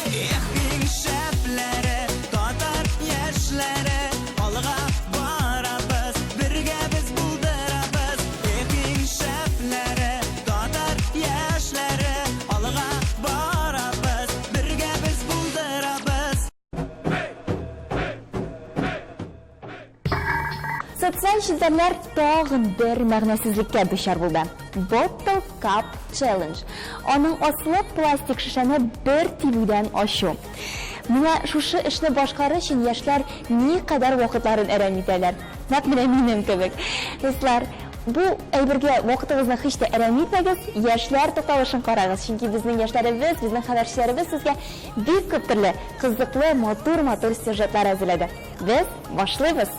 Эх, иң шәпләре, татар яшьләре, алга барабыз, бергә без булдырабыз. Эх, иң шәпләре, татар яшьләре, алга барабыз, бергә без булдырабыз. Социаль челтәрләр тагын бер мәгънәсезлеккә дучар булды. Bottle Cup Challenge. Аның асылы пластик шешәне бер тибүдән ачу. Менә шушы эшне башкарыр өчен яшьләр никадәр вакытларын әрәм итәләр. Нәкъ менә минем кебек. Дуслар, бу әйбергә вакытыгызны һич тә әрәм итмәгез, яшьләр тукталышын карагыз, чөнки безнең яшьләребез, безнең хәбәрчеләребез сезгә бик күп төрле кызыклы, матур-матур сюжетлар әзерләде. Без башлыйбыз!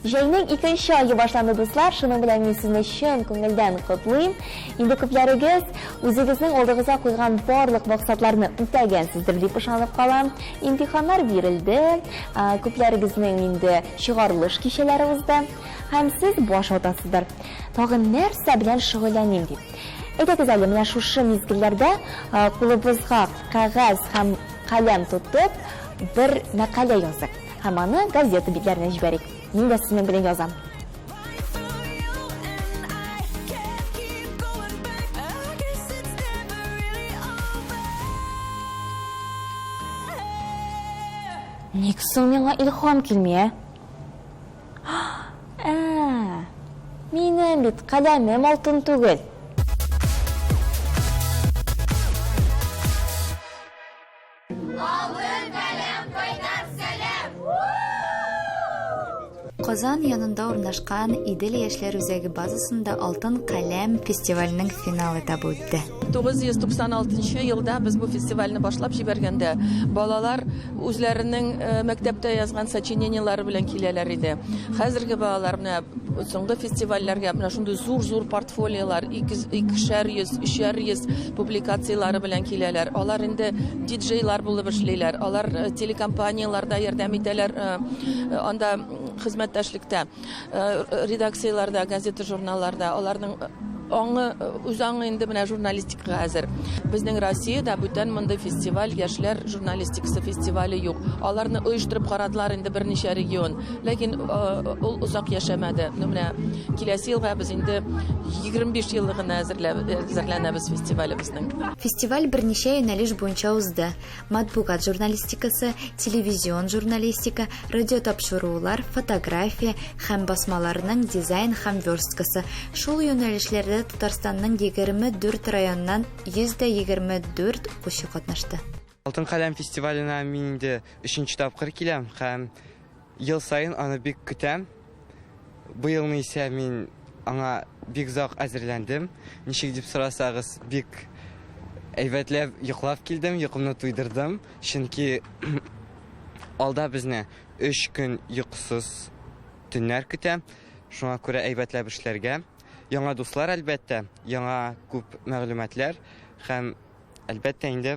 Җәйнең икенче ае башланды, дуслар. Шуның белән мин сезне чын күңелдән котлыйм. Инде күпләрегез үзегезнең алдыгызга куйган барлык максатларны үтәгәнсездер дип ышанып калам. Имтиханнар бирелде, күпләрегезнең инде чыгарылыш кичәләре узды һәм сез баш ватасыздыр. Тагын нәрсә белән шөгыльләним дип. Әйдәгез әле, менә шушы мизгелләрдә кулыбызга кәгазь һәм каләм тотып, бер мәкалә языйк һәм аны газета битләренә җибәрик. Мин дә сезнең белән язам. Ник соң миңа илһам килми, ә? Ә, минем бит каләмем алтын түгел. Алтын каләм, кайнар сәлам! Казан янында урнашкан Идел яшьләр үзәге базасында Алтын каләм фестиваленең финал этабы үтте. 996 елда без бу фестивальне башлап җибәргәндә, балалар үзләренең мәктәптә язган сочинениеләре белән киләләр иде. Хәзерге балалар менә соңгы фестивальләргә менә шундый зур-зур портфолиолар, икешәр йөз, өчәр йөз публикацияләре белән киләләр. Алар инде диджейлар булып эшлиләр, алар телекомпанияләрдә ярдәм итәләр, анда хезмәттәшлектә. Редакцияләрдә, газета-журналларда аларның аңы, үз аңы инде менә журналистикага әзер. Безнең Россиядә бүтән мондый фестиваль, яшьләр журналистикасы фестивале юк. Аларны оештырып карадылар инде берничә регион. Ләкин ул озак яшәмәде. Ну, менә киләсе елга без инде 25 еллыгына әзерләнәбез фестивалебезнең. Фестиваль берничә юнәлеш буенча узды. Матбугат журналистикасы, телевизион журналистика, радиотапшырулар, фотография һәм басмаларның дизайн һәм версткасы. Шул юнәлешләрдә Татарстанның 24 районыннан 124 укучы катнашты. Алтын каләм фестиваленә мин инде өченче тапкыр киләм һәм ел саен аны бик көтәм. Быелны исә мин аңа бик озак әзерләндем. Ничек дип сорасагыз, бик әйбәтләп йоклап килдем, йокымны туйдырдым. Чөнки алда безне өч көн йокысыз төннәр көтә. Шуңа күрә әйбәтләп эшләргә. Яңа дуслар, әлбәттә, яңа күп мәгълүматлар һәм, әлбәттә инде,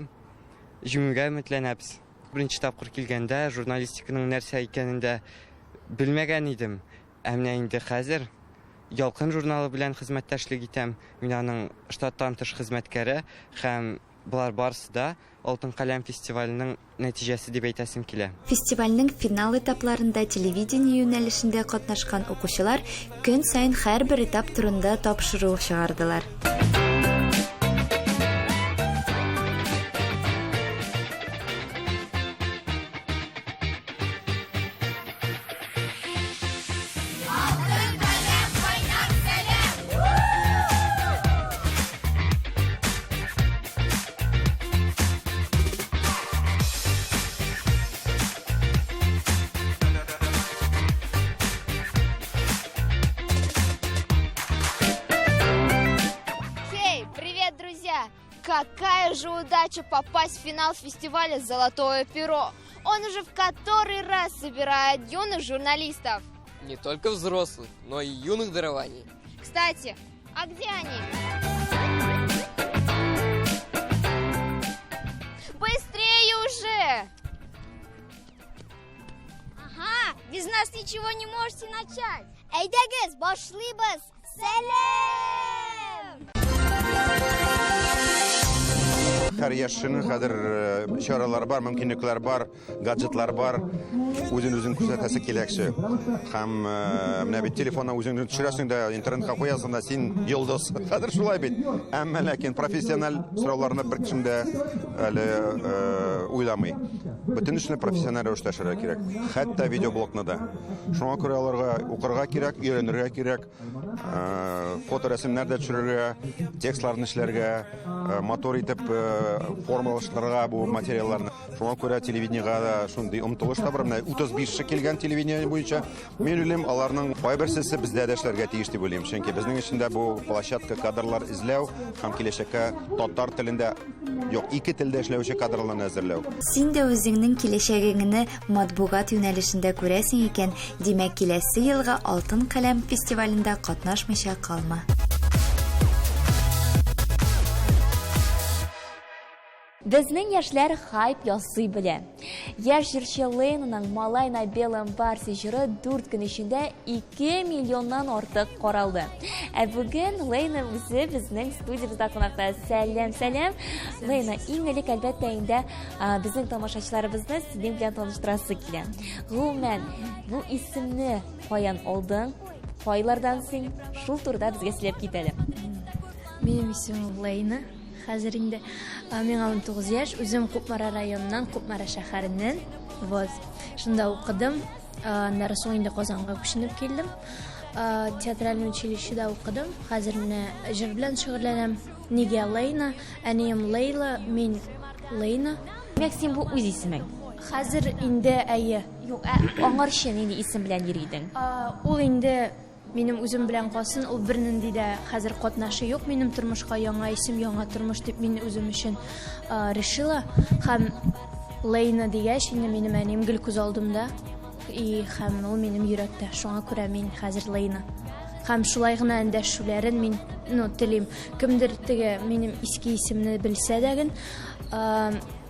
җиңүгә өметләнәбез. Беренче тапкыр килгәндә журналистиканың нәрсә икәнен дә белмәгән идем. Ә менә инде хәзер Ялкын журналы белән хезмәттәшлек итәм. Мин аның штаттан тыш хезмәткәре һәм болар барысы да Алтын каләм фестиваленең нәтиҗәсе дип әйтәсем килә. Фестивальнең финал этапларында телевидение юнәлешендә катнашкан укучылар көн саен һәрбер этап турында тапшыру чыгардылар. Эй, привет, друзья! Какая же удача попасть в финал фестиваля «Золотое перо». Он уже в который раз собирает юных журналистов. Не только взрослых, но и юных дарований. Кстати, а где они? Быстрее уже! Ага, без нас ничего не можете начать. Әйдәгез, башлыйбыз! Сәлам! Һәр яшь кешенең хәзер э, чаралар бар, мөмкинлекләр бар, гаджетлар бар. Үзен үзен күрсәтәсе килә кеше. Һәм э, менә бит телефоннан үзеңне төшерәсең дә, интернетка куясың да, син йолдыз. Хәзер шулай бит. Әмма ләкин профессиональ сорауларны бер кешем дә әле э, уйламый. Бөтен эшне профессиональ рәвештә эшләргә кирәк. Хәтта видеоблогны да. Шуңа күрә аларга укырга кирәк, өйрәнергә кирәк, э, фоторәсемнәр дә төшерергә, текстларны эшләргә, э, матур итеп э, формалаштырырга бу материалларны. Шуңа күрә телевидениегә дә шундый омтылыш та бар. Менә 35 кеше килгән телевидение буенча. Мин уйлыйм, аларның кайберсесе бездә дә эшләргә тиеш дип уйлыйм. Чөнки безнең өчен дә бу площадка кадрлар эзләү һәм киләчәккә татар телендә, юк, ике телдә эшләүче кадрларны әзерләү. Син дә үзеңнең киләчәгеңне матбугат юнәлешендә күрәсең икән, димәк, киләсе елгы Алтын каләм фестивалендә катнашмыйча калма. Безнең яшьләр хайп ясый белә. Яшь җырчы Ленаның Малай на белом барсе җыры 4 көн эчендә 2 миллионнан артык каралды. Ә бүген Лена үзе безнең студиябездә кунакта. Сәлам, сәлам. Лена, иң элек әлбәттә инде безнең тамашачыларыбызны синең белән таныштырасы килә. Гомумән, бу исемне каян алдың? Кайлардан син? Шул турыда безгә сөйләп кит әле. Минем исемем Лейна. Хәзер инде миңа 19 яшь, үзем Кукмара районыннан, Кукмара шәһәреннән. Вот. Шунда укыдым. Аннары соң инде Казанга күченеп килдем. Театральный училищеда укыдым. Хәзер менә җыр белән шөгыльләнәм. Нигә Лейна? Әнием Лейла, мин Лейна. Димәк, син бу үз исемең? Хәзер инде әйе. Юк, ә аңарчы нинди исем белән йөри идең? Ул инде Минем үзем белән калсын, ул бернинди дә хәзер катнашы юк минем тормышка, яңа исем, яңа тормыш дип мин үзем өчен решила. Һәм Лейна дигәч, инде минем әнием гел күз алдымда и һәм ул минем йөрәктә. Шуңа күрә мин хәзер Лейна. Һәм шулай гына эндәшүләрен мин, ну, телим. Кемдер теге минем иске исемне белсә дә ген,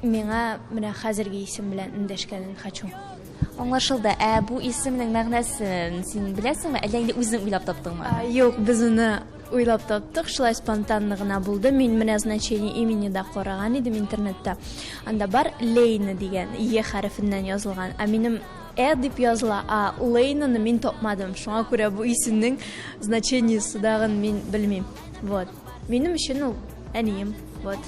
миңа менә хәзерге исем белән эндәшкәнен хочу. Аңлашылды. Ә бу исемнең мәгънәсен син беләсеңме, әллә инде үзең уйлап таптыңмы? Юк, без аны уйлап таптык, шулай спонтанно гына булды. Мин менә значение имени да караган идем интернетта. Анда бар Лейна дигән, Е хәрефеннән язылган. Ә минем Э дип языла, а Лейнаны мин тапмадым. Шуңа күрә бу исемнең значениесе дагын мин белмим. Вот. Минем өчен ул әнием. Вот.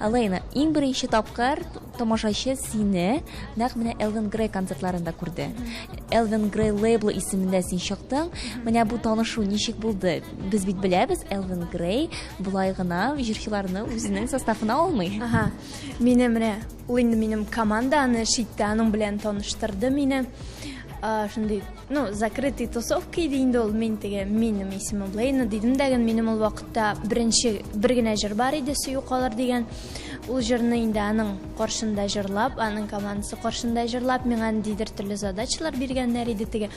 Лейна, иң беренче тапкыр Тамашачы сине нәкъ менә Элвин Грей концертларында күрде. Элвин Грей лейблы исемендә син чыктың. Менә бу танышу ничек булды? Без бит беләбез, Элвин Грей болай гына җырчыларны үзенең составына алмый. Ага. Мине менә ул инде минем команда аны эш итте, аның белән таныштырды мине. Шундый, ну, закрытый тусовка иде инде ул. Мин теге минем исемем Лейна дидем дә, минем ул вакытта беренче бер генә җыр бар иде, Сөю калыр дигән. Ул җырны инде аның каршында җырлап, аның командасы каршында җырлап, миңа ниндидер төрле задачалар биргәннәр иде теге.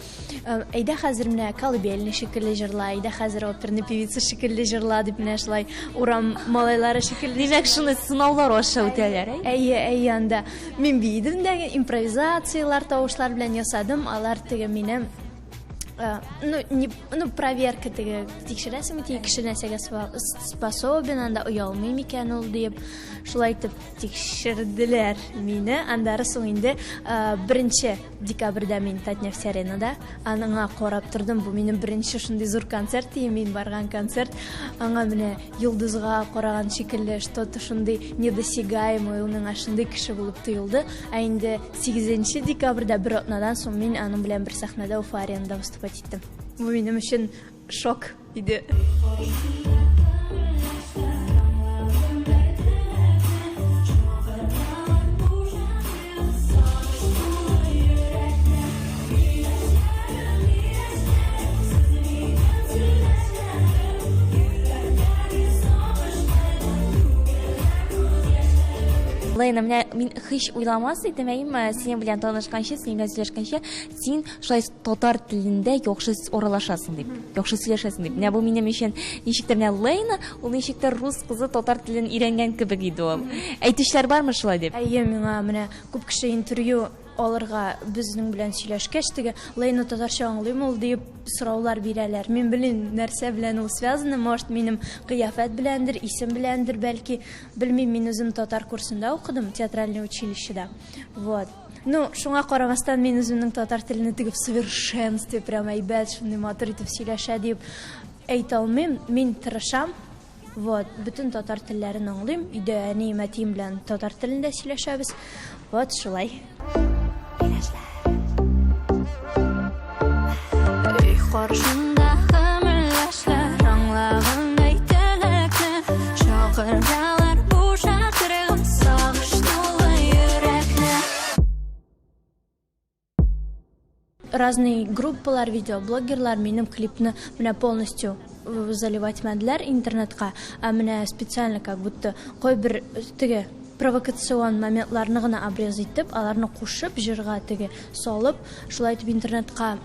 Э, әйдә хәзер менә колыбельный шикелле җырла, әйдә хәзер оперный певица шикелле җырла дип менә шулай урам малайлары шикелле. Димәк, шуны сынаулар аша үтәләр, әй? Әйе, әйе, анда мин биедем дә, импровизацияләр, тавышлар белән ясадым, алар теге мине Э, ну, не, ну, проверка теге тикшерәсең бит, кеше нәрсәгә способен, анда оялмый микән ул диеп, шулай итеп тикшерделәр мине. Аннары соң инде э, беренче декабрьдә мин Татнефть аренада аныңа карап тордым. Бу минем беренче шундый зур концерт, и мин барган концерт. Аңа менә йолдызга караган шикелле, что-то шундый недосягаемый, ул миңа шундый кеше булып тоелды. Ә инде 8 декабрьдә бер атнадан соң мин аның белән бер сәхнәдә Уфа аренада выступать иттем. Бу минем өчен шок иде. Лейна, менә мин Һич уйламас идем, әйеме, синең белән танышканчы, синең белән сөйләшкәнче, син шулай татар телендә яхшы аралашасың дип, яхшы сөйләшәсең дип. Менә бу минем өчен ничектер менә Лейна, ул ничектер рус кызы татар телен өйрәнгән кебек иде ул. Әйтүчеләр бармы шулай дип? Әйе, миңа менә күп кеше интервью алырга безнең белән сөйләшкәч, теге Лейна татарча аңлыймы ул диеп сораулар бирәләр. Мин белмим, нәрсә белән ул связано, может, минем кыяфәт беләндер, исем беләндер, бәлки, белмим, мин үзем татар курсында укыдым, театральный училищеда. Вот. Ну, шуңа карамастан, мин үземнең татар телене теге в совершенстве, прям әйбәт, шундый матур итеп сөйләшә дип әйтә алмыйм. Мин тырышам. Вот, бөтен татар телләрен аңлыйм. Өйдә әнием, әтием белән татар телендә сөйләшәбез. Вот шулай. Өй каршындагы мөләшләр аңлагандай теләкне чакыралар бушатырга сагыш тулы йөрәкне. Разный группалар, видеоблогерлар минем клипны менә полностью заливать итмәделәр интернетка, ә менә специально как будто кайбер теге провокацион моментларны гына обрез итеп, аларны кушып, җырга теге салып, шулай итеп интернетка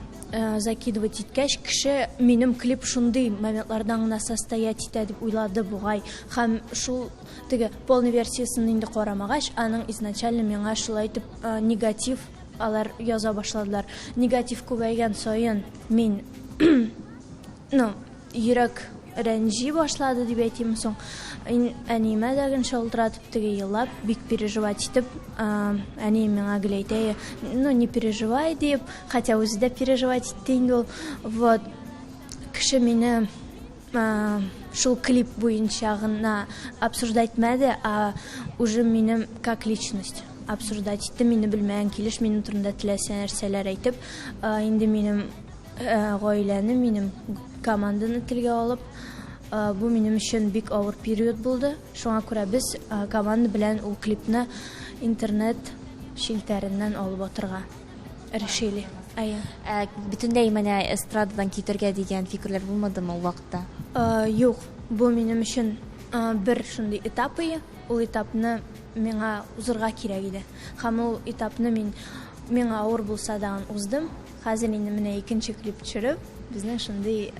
закидывать иткәч, кеше минем клип шундый моментлардан гына состоять итә дип уйлады бугай. Һәм шул теге полный версиясын инде карамагач, аның изначально миңа шулай итеп негатив алар яза башладылар. Негатив күбәйгән саен мин, ну, йөрәк рәнҗи башлады дип әйтим соң. Әниемә дә гел шалтыратып, теге елап, бик переживать итеп, әнием миңа гел әйтә, ну, не переживай дип, хотя үзе дә переживать итте инде ул. Вот. Кеше мине шул клип буенча гына обсуждать итмәде, а уже минем как личность обсуждать итте, мине белмәгән килеш минем турында теләсә нәрсәләр әйтеп, инде минем гаиләне, минем команданы телгә алып, бу минем өчен бик авыр период булды. Шуңа күрә без команда белән ул клипны интернет челтәреннән алып атырга решили. Әйе. Ә бөтенләй менә эстрададан китәргә дигән фикерләр булмадымы ул вакытта? Юк, бу минем өчен бер шундый этап ие. Ул этапны миңа узырга кирәк иде. Һәм ул этапны мин миңа авыр булса да уздым. Хәзер инде менә икенче клип төшереп, безнең шундый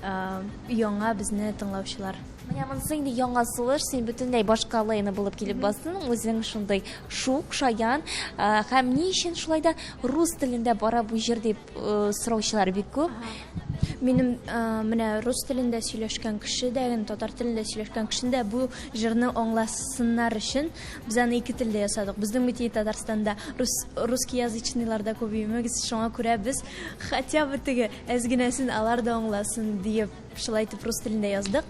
яңа безне тыңлаучылар. Менә монысы инде яңа сулыш, син бөтенләй башка Лейна булып килеп бастың, үзең шундый шук, шаян. Һәм ни өчен шулай да рус телендә бара бу җыр дип сораучылар бик күп. Минем менә рус телендә сөйләшкән кеше дә, татар телендә сөйләшкән кеше дә бу җырны аңласыннар өчен без аны ике телдә ясадык. Безнең бит Татарстанда рус русскоязычныйлар да күп, шуңа күрә без хотя бы теге әз генәсен алар да аңласын диеп шулай итеп рус телендә яздык.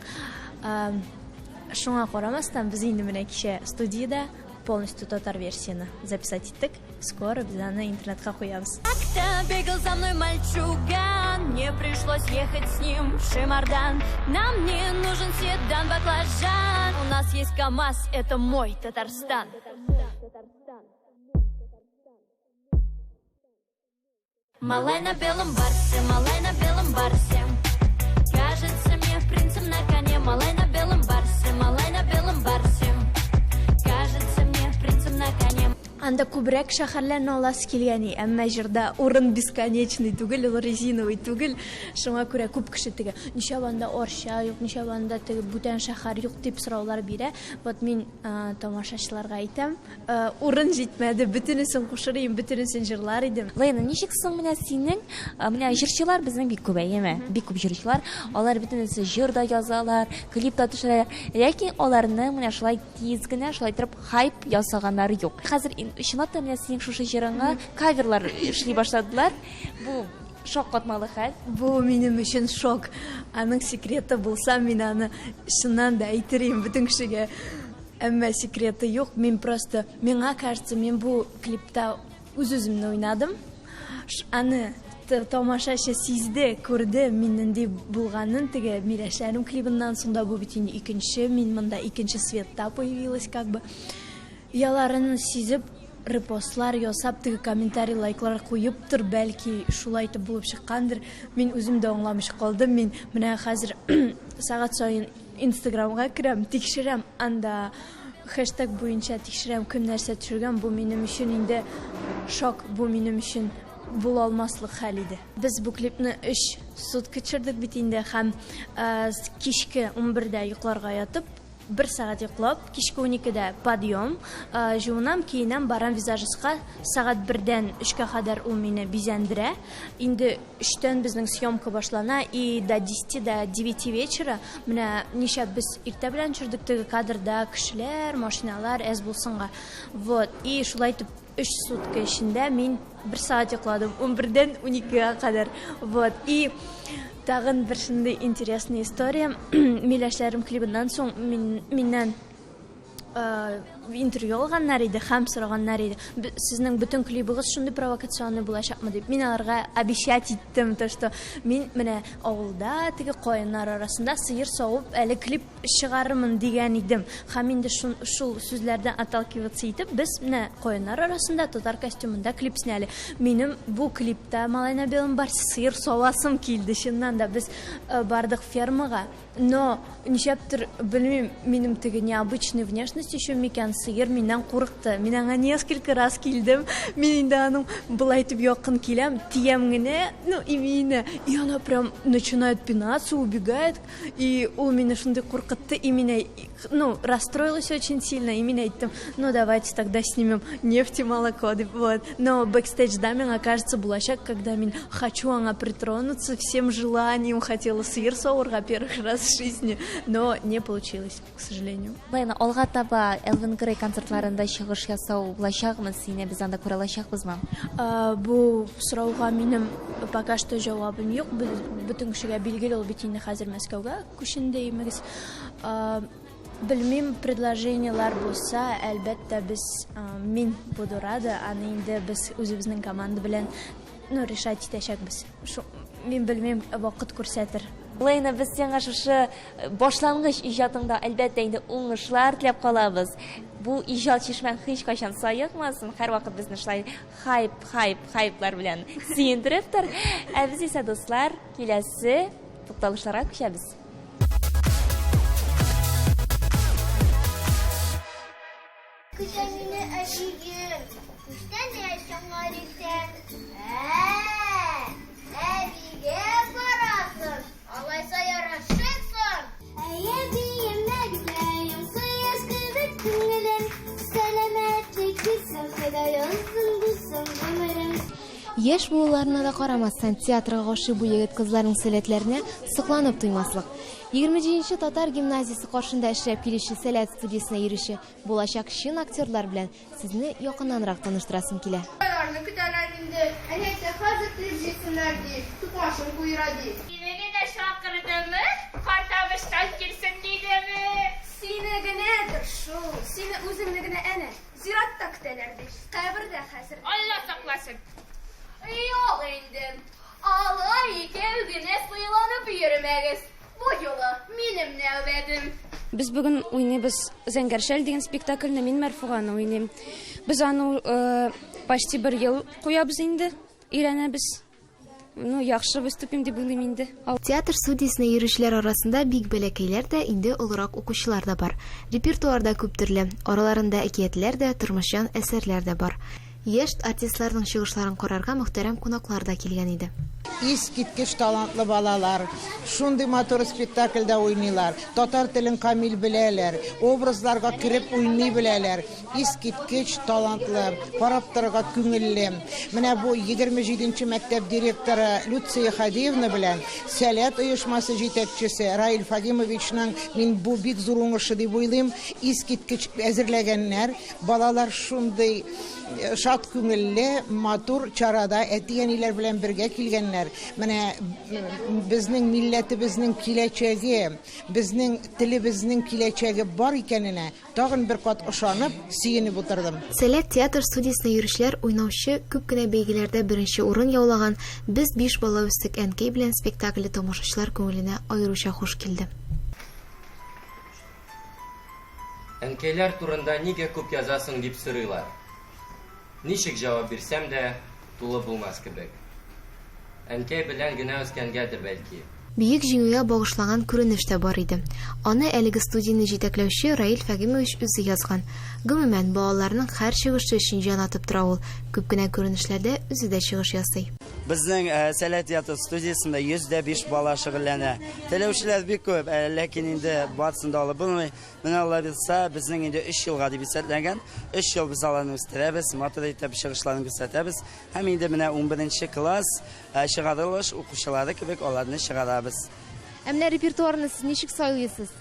Шуңа карамастан без инде менә кичә студиядә полностью татар версияны записать иттек. Скоро без аны интернетка куябыз. Как-то бегал за мной мальчуган, мне пришлось ехать с ним в Шемардан. Нам не нужен седан, баклажан, у нас есть КамАЗ, это мой Татарстан. Малай на белом барсе, малай на белом барсе, кажется мне принцем на коне. Малай на белом барсе, малай на белом барсе, кажется мне принцем на коне. Анда күбрәк шәһәрләрне аласы килгән, әмма җырда урын бесконечный түгел, ул резиновый түгел. Шуңа күрә күп кеше теге, нишләп анда Арча юк, нишләп анда теге бүтән шәһәр юк дип сораулар бирә. Вот мин тамашачыларга әйтәм, урын җитмәде, бөтенесен кушыр идем, бөтенесен җырлар идем. Лена, ничек соң менә синең, менә җырчылар безнең бик күп, әйеме? Бик күп җырчылар, алар бөтенесе җыр да язалар, клип та төшерәләр. Ләкин аларны менә шулай тиз генә шулай торып хайп ясаганнары юк. Хәзер чынлап та менә синең шушы җырыңа каверлар эшли башладылар. Бу шаккатмалы хәл. Бу минем өчен шок. Аның секреты булса, мин аны чыннан да әйтер идем бөтен кешегә. Әмма секреты юк. Мин просто, миңа кажется, мин бу клипта үз-үземне уйнадым. Аны тамашачы сизде, күрде, мин нинди булганын теге Миләшләрем клибыннан соң да бу бит инде икенче, мин монда икенче светта появилась как бы. Яларын сизеп, репостлар ясап, теге комментарий, лайклар куептыр, бәлки шулай итеп булып чыккандыр. Мин үзем дә аңламыйча калдым. Мин менә хәзер сәгать саен Инстаграмга керәм, тикшерәм, анда хэштег буенча тикшерәм, кем нәрсә төшергән. Бу минем өчен инде шок, бу минем өчен була алмаслык хәл иде. Без бу клипны 3 сутка төшердек бит инде һәм кичке 11дә йокларга ятып, Бер сәгать йоклап, кичке уникедә подъем, җуынам, киенәм, барам визажистка, сәгать бердән өчкә кадәр ул мине бизәндерә. Инде өчтән безнең съемка башлана и до десяти, до девяти вечера, менә ничә без иртә белән төшердек теге кадрда кешеләр, машиналар әз булсынга. Вот, и шулай итеп өч сутка эчендә мин бер сәгать йокладым, унбердән уникегә кадәр. Вот, и тагын бер шундый интересный история. Миләшләрем клибыннан соң мин, миннән э, интервью алганнар иде һәм сораганнар иде. Сезнең бөтен клибыгыз шундый провокационный булачакмы дип. Мин аларга обещать иттем, то что мин менә авылда теге каеннар арасында сыер савып әле клип чыгарырмын дигән идем. Һәм инде шул сүзләрдән отталкиваться итеп, без менә каеннар арасында татар костюмында клип сняли. Минем бу клипта Малай на белом барсе сыер савасым килде. Чыннан да без э, бардык фермага, но нишләптер белмим, минем теге необычный внешность еще микән, сыер миннән курыкты. Мин аңа несколько раз килдем. Мин инде аның былай итеп якын киләм, тиям генә, ну, именно. И она прям начинает пинаться, убегает. И ул мине шундый куркытты, и мин, ну, расстроилась очень сильно, и мин әйттем, ну, давайте тогда снимем нефть и молоко, дип, вот. Но бэкстейджда миңа кажется, булачак, когда мин хочу аңа притронуться, всем желанием хотела сыер савырга первый раз в жизни, но не получилось, к сожалению. Лена, алга таба Элвин Грей концертларында чыгыш ясау булачакмы? Сине без анда күрә алачакбызмы? Бу сорауга минем пока что җавабым юк. Бөтен кешегә билгеле ул бит инде хәзер Мәскәүгә күченде имегез. Белмим, предложениелар булса, әлбәттә, без мин буду рада, аны инде без үзебезнең команда белән ну, решать итәчәкбез. Мин белмим, вакыт күрсәтер. Лейна, без сиңа шушы э, башлангыч иҗатыңда әлбәттә инде уңышлар теләп калабыз. Бу иҗат чишмәң һичкайчан саекмасын, һәрвакыт безне шулай хайп, хайп, хайплар белән сөендереп тор. Ә без исә, дуслар, киләсе тукталышларга күчәбез. Көтә мине әбием, Күчтәнәч яңа иртән. Ә, әбигә барасың, Алайса ярашырсың. Әй, әбием, әбикәем, Кояш кебек күңелем, Сәламәтлек бирсен Ходай, Озын булсын гомерең. Яшь булуларына да карамастан, театрга гашыйк бу егет-кызларның сәләтләренә сокланып туймаслык. 27 нче татар гимназиясе каршында эшләп килүче Сәләт студиясенә йөрүче Булачак чын актерлар белән сезне якыннанрак таныштырасым килә. Аларны көтәләр инде. Әни әйтә, хәзер килеп җитсеннәр, ди. Тукмашын куера, ди. Сине генә чакырдымы? Картабыштан килсен дидеме? Сине генәдер шул, сине үзеңне генә әнә, зиратта көтәләр, ди. Кабердә хәзер. Алла сакласын. Юк инде. Алай икәү генә сыйланып йөрмәгез. Бу юлы минем нәүбәтем. Без бүген уйныйбыз Зәңгәр шәл дигән спектакльне, мин Мәрфуганы уйныйм. Без аны э, почти бер ел куябыз инде, өйрәнәбез. Ну, яхшы выступим дип уйлыйм инде. Театр студиясенә йөрүчеләр арасында бик бәләкәйләр дә, инде олырак укучылар да бар. Репертуар да күптөрле. Араларында әкиятләр дә, тормышчан әсәрләр дә бар. Яшь артистларның чыгышларын карарга мөхтәрәм кунаклар да килгән иде. Искиткеч талантлы балалар, шундый матур спектакльдә уйныйлар, татар телен камил беләләр, образларга кереп уйный беләләр. Искиткеч талантлы, карап торырга күңелле. Менә бу 27 нче мәктәп директоры Люция Хадиевна белән Сәләт оешмасы җитәкчесе Раил Фагимовичның мин бу бик зур уңышы дип уйлыйм. Искиткеч әзерләгәннәр. Балалар шундый шат күңелле, матур чарада әти-әниләр белән бергә килгәннәр. Менә безнең милләтебезнең киләчәге, безнең телебезнең киләчәге бар икәненә тагын бер кат ышанып, сөенеп утырдым. Сәләт театр студиясенә йөрүчеләр уйнаучы, күп кенә бәйгеләрдә беренче урын яулаган Без биш бала үстек әнкәй белән спектакле тамашачылар күңеленә аеруча хуш килде. Әнкәйләр турында нигә күп язасың дип сорыйлар. Ничек җавап бирсәм дә, тулы булмас кебек. Әнкәй белән генә үскәнгәдер бәлки. Бөек Җиңүгә багышланган күренеш тә бар иде. Аны әлеге студияне җитәкләүче Раил Фәгимович үзе язган. Гомумән, балаларның һәр чыгышы өчен җан атып тора ул. Күп кенә күренешләрдә үзе дә чыгыш ясый. Безнең Сәләт театр студиясендә 105 бала шөгыльләнә. Теләүчеләр бик күп, ләкин инде барысын да алып булмый. Менә Алла бирса, безнең инде 3 елга дип исәпләнгән. 3 ел без аларны үстерәбез, матур итеп чыгышларын күрсәтәбез. Һәм инде менә 11 класс чыгарылыш укучылары кебек аларны чыгарабыз. Ә менә репертуарны сез ничек сайлыйсыз?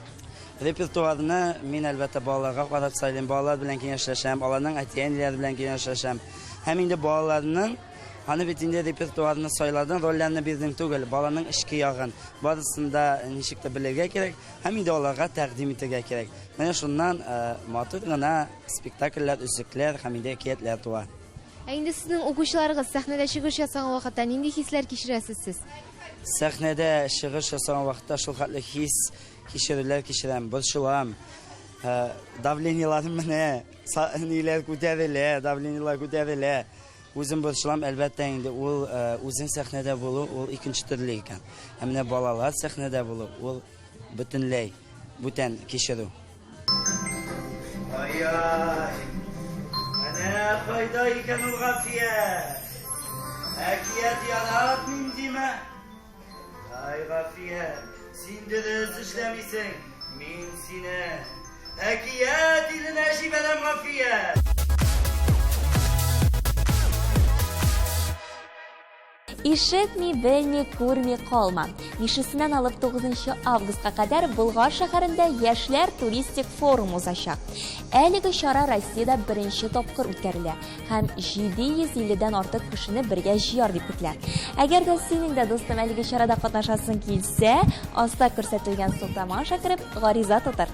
Репертуарны мин, әлбәттә, балаларга карап сайлыйм, балалар белән киңәшләшәм, аларның әти-әниләре белән киңәшләшәм. Һәм инде балаларның аны бит инде репертуарны сайладың, рольләрне бирдең түгел, баланың эчке ягын барысын да ничек тә белергә кирәк һәм инде аларга тәкъдим итәргә кирәк. Менә шуннан матур гына спектакльләр, өзекләр һәм инде әкиятләр туа. Ә инде сезнең укучыларыгыз сәхнәдә чыгыш ясаган вакытта нинди хисләр кичерәсез сез? Сәхнәдә чыгыш ясаган вакытта шул хәтле хис кичерүләр кичерәм, борчылам. Давлениеларым менә, ниләр күтәрелә, давлениелар күтәрелә. Үзем борчылам, әлбәттә инде, ул үзең сәхнәдә булу, ул икенче төрле икән. Ә менә балалар сәхнәдә булу, ул бөтенләй бүтән кичерү. Ай-ай! Менә кайда икән ул Гафият! Әкият яратмыйм димә? Ай, Гафият, син дөрес эшләмисең. Мин сине әкият иленә җибәрәм, Гафият! Ишетми, белми, күрми калма. Бишесеннән алып 9 августка кадәр Болгар шәһәрендә яшьләр туристик форум узачак. Әлеге чара Россиядә беренче тапкыр үткәрелә һәм 750 дән артык кешене бергә җыяр дип көтелә. Әгәр дә синең дә, дустым, әлеге чарада катнашасың килсә, аста күрсәтелгән сылтама аша кереп, гариза тутыр.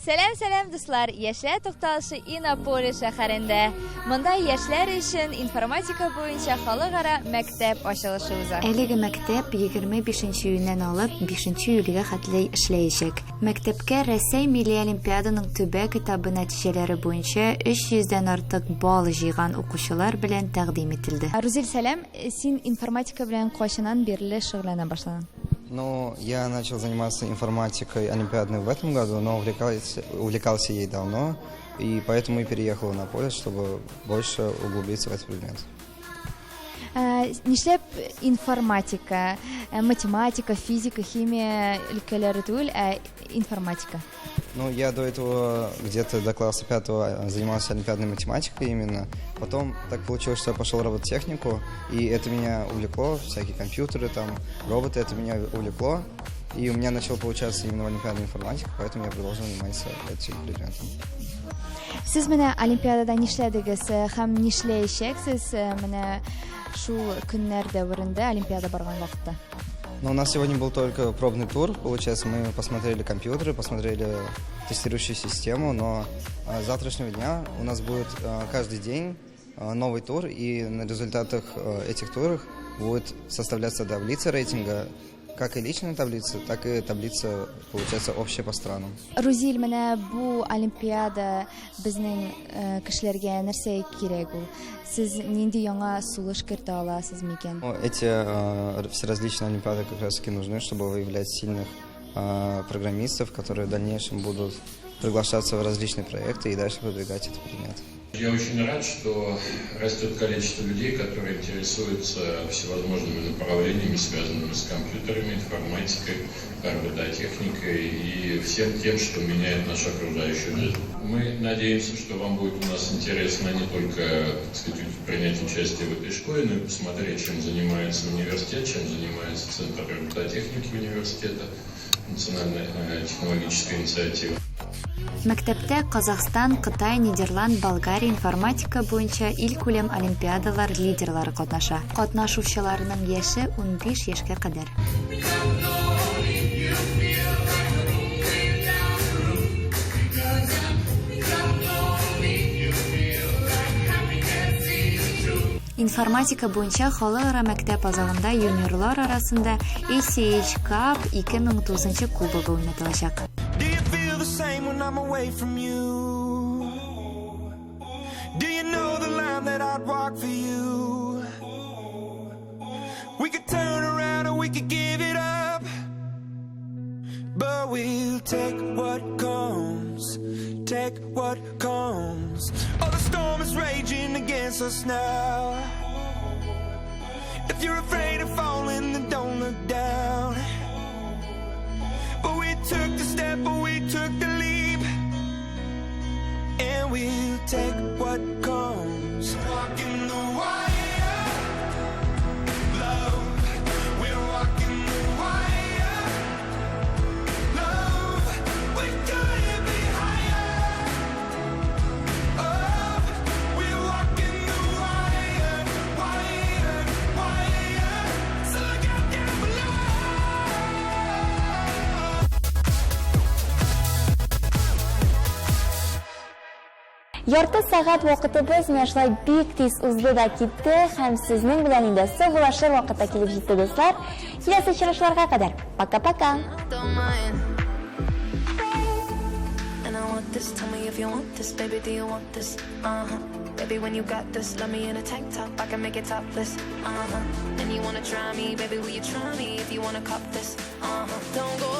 Сәлам, сәлам, дуслар! Яшьләр тукталышы Иннополис шәһәрендә. Монда яшьләр өчен информатика буенча халыкара мәктәп ачылышы уза. Әлеге мәктәп 25 июньнән алып 5 июльгә хәтле эшләячәк. Мәктәпкә Рәсәй милли олимпиаданың төбәк этабы нәтиҗәләре буенча 300 дән артык балл җыйган укучылар белән тәкъдим ителде. Рузил, сәлам! Син информатика белән кайчаннан бирле шөгыльләнә башладың? Ну, я начал заниматься информатикой олимпиадной в этом году, но увлекался, увлекался ей давно, и поэтому и переехал на поле, чтобы больше углубиться в этот предмет. Э, нишләп информатика, э, математика, физика, химия өлкәләре түгел, ә информатика? Ну, я до этого где-то до класса пятого э, занимался олимпиадной математикой именно. Потом так получилось, что я пошел в робототехнику, и это меня увлекло, всякие компьютеры там, роботы, это меня увлекло. И у меня начало получаться именно олимпиадная информатика, поэтому я продолжил заниматься этим предметом. Сез менә олимпиадада нишләдегез э, һәм нишләячәксез э, менә шул көннәр дәверендә олимпиада барган вакытта? Но у нас сегодня был только пробный тур, получается, мы посмотрели компьютеры, посмотрели тестирующую систему, но с завтрашнего дня у нас будет каждый день новый тур, и на результатах этих туров будет составляться таблица рейтинга, как и личная таблица, так и таблица, получается, общая по странам. Рузил, менә бу олимпиада безнең э, кешеләргә нәрсә кирәк ул? Сез нинди яңа сулыш кертә аласыз микән? Ну, эти э, все различные олимпиады как раз таки нужны, чтобы выявлять сильных э, программистов, которые в дальнейшем будут приглашаться в различные проекты и дальше продвигать этот предмет. Я очень рад, что растет количество людей, которые интересуются всевозможными направлениями, связанными с компьютерами, информатикой, робототехникой и всем тем, что меняет нашу окружающую жизнь. Мы надеемся, что вам будет у нас интересно не только так сказать, принять участие в этой школе, но и посмотреть, чем занимается университет, чем занимается Центр робототехники университета, национальная э, технологическая инициатива. Мәктәптә Казахстан, Кытай, Нидерланд, Болгария информатика буенча илкүләм олимпиадалар лидерлары катнаша. Катнашучыларның яше 15 яшькә кадәр. Информатика буенча халыкара мәктәп азагында юниорлар арасында ACH Cup 2009 кубогы уйнатылачак. Do you feel the same when I'm away from you? Do you know the line? ground that I'd walk for you. We could turn around or we could give it up, but we'll take what comes, take what comes. Oh, the storm is raging against us now. If you're afraid of falling, then don't look down. But we took the step, but we took the leap, and we'll take what comes. Walking the wire, love. We're walking the wire, love. We couldn't be higher. Oh, we're walking the wire, wire, wire. So look out down below. Ярты сәгать вакытыбыз менә шулай бик тиз узды да китте һәм сезнең белән инде саубуллашыр вакыт та килеп җитте, дуслар. Киләсе очрашуларга кадәр. Пока-пока. Don't mind. And I want this, tell me if you want this, baby, do you want this? Uh-huh. Baby, when you got this, love me in a tank top, I can make it topless. Uh-huh. And you wanna try me, baby, will you try me if you wanna cop this? Uh-huh. Don't go.